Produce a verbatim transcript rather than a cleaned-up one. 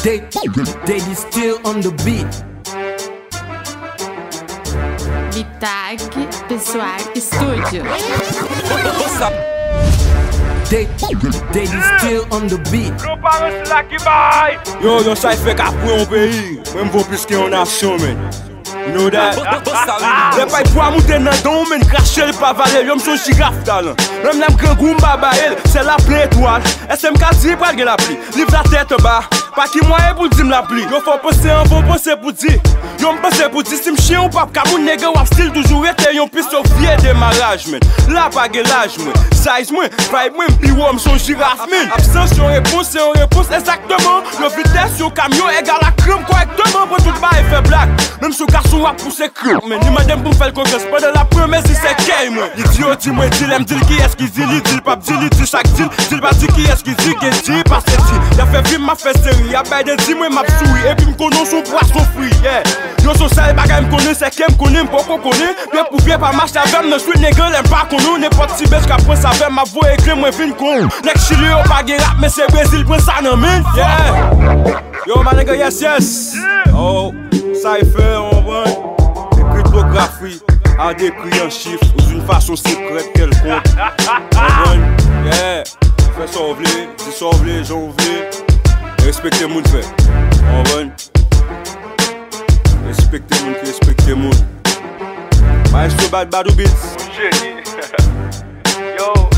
They, they be still on the beat. Bitag Pessoal Studio. They, they be still on the beat. Gran paran sila ki bay. Yo, yo, sa e fè kapwen yon peyi. Mwen, m vo plis ke yon nasyon, men. You know that? Lè pay pwa moute nan don, men krache l pa vale. Yo, m son jiraf talan. Menm lè m grangou, m pa ba el. Sèl la plen etwal. Èske m ka di pral gen lapli? Liv la tèt anba. Pa ki mwayen pou l di m lapli? Yo fò panse anvan w panse pou di. Yo m panse pou di si m chen ou pap ka moun nègre w ap still toujou rete yon pis yo vye demaraj, men. La pa gen laj mwen, size mwen, vibe mwen, m pi wo, m son jiraf, men. Absans yon repons se yon repons egzakteman. Yon vitès yon kamyon egal a kranp kòrèkteman. Pran tout bagay fè blag. Menm si w gason w ap pouse kranp, men li mande m pou m fè l konfyans pandan l ap pran mezi sèkèy mwen. Li di yo di mwen di, lè m di l kiyès ki di, li di l pap di, li di sa k di l, di l pa di kiyès ki di, gen di pase di. Y ap fè fim, m ap fè seri, y ap bay de di mwen, m ap souri, epi m konnen w se yon pwason fri, yeah. Yo se sèl bagay m konnen, se ke m konnen, m poko konnen. Pye pou pye pa mache avè m nan street, nègre, lè m pa konnen w. Nenpòt ti bèch k ap pran sa avè m, m ap voye kle mwen vin kon w. Nèg Chili yo pa gen rap, men se Brezil pran sa nan men, yeah. Yo, my nigga, yes, yes. Oh, sa e fè, w konprann? Kriptografi a dekri an chif ou d'une façon secrète quelconque. Konprann? Yeah. Fè sa w vle, di sa w vle, jan w vle. Respekte moun, frè. Konprann? Respekte moun ki respekte moun. Maestro Bad Badou Beats. Jeni. Yo.